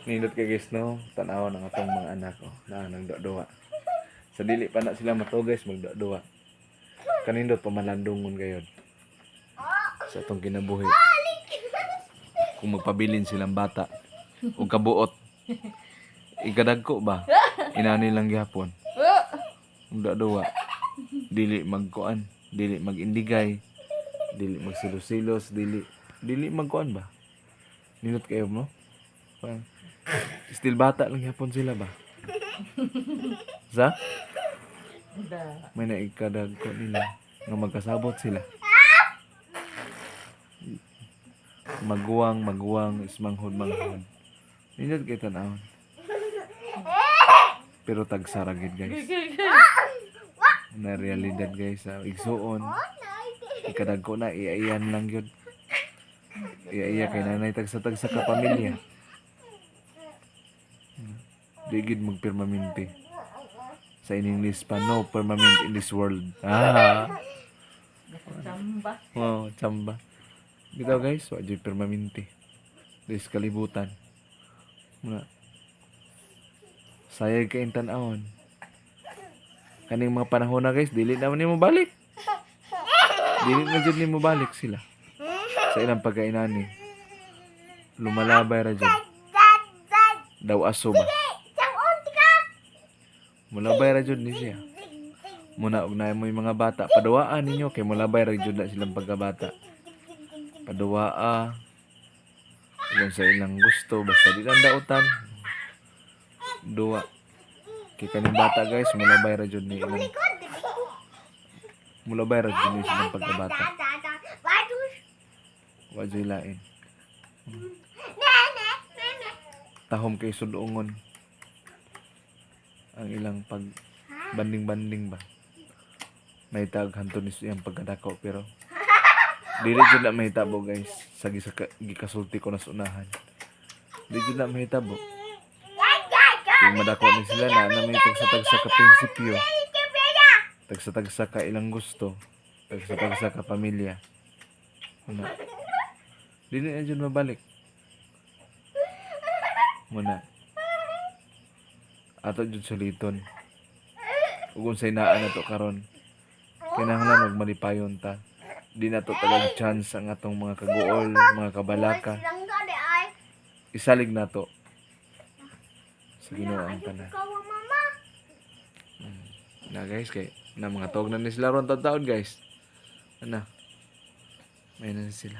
Nindot kay guys, no? Tanaw ng atong mga anak ko na nagduwa. Sa dili pa na sila mato guys, magduwa. Kanindot pamalandungon gayod sa atong kinabuhi. Kung magpabilin silang bata ug kabuot. Ikadagko ba? Inani lang gihapon. Ang duwa. Dili magkuan, dili magindigay, dili magsilos-silos, dili dili magkuan ba? Nindot kayo mo? Parang, still bata lang gihapon sila ba? Sa? Da. May naikadagko nila nga magkasabot sila. Maguwang, maguwang, is manghod, manghod. Nindot kay tan-awon. Pero tagsaragid guys. Na realidad guys, sa igsuon. Ikadagko na, iaiyan lang yun. Iaiya kay nanay tagsa-tagsa ka pamilya. Di gid magpermanente. Sa in English pa, no permanent in this world. Ah. Chamba. Oh, chamba. Bitaw guys, wa jud permanente. This kalibutan. Muna. Sayag kay tan-awon. Kaning mga panahon na guys, dili naman nimo balik. Dili na jud nimo balik sila. Sa ilang pagkainani. Lumalabay ra jud. Daw aso ba? Mulabay ra jud ni siya. Muna og naay mo yung mga bata, paduwaan ninyo kay mulabay ra jud na silang pagkabata. Paduwaa. Ilang sa ilang gusto basta di lang dautan. Duwa. Kay kaning bata guys, mulabay ra jud ni ilang mulabay ra jud ni silang pagkabata. Wa jud lain. Tahom kay sudungon ang ilang pag banding-banding ba. May tag hanto ni iyang pagkadako pero dili jud na mahitabo guys sa gikasulti ko na sa unahan. Dili jud na mahitabo. Kung madako ni sila na na may tagsa-tagsa ka prinsipyo, tagsa-tagsa ka ilang gusto, tagsa-tagsa ka pamilya. Muna. Dili na jud mabalik. Muna. Ato jud suliton. Ug unsay naa na to karon. Kinahanglan og malipayon ta. Di na to tagag chance ang atong mga kaguol, mga kabalaka. Isalig na to sa Ginoo ang tanan. Na guys, kay na mga tawag na ni sila ron taon guys. Ana. May na sila.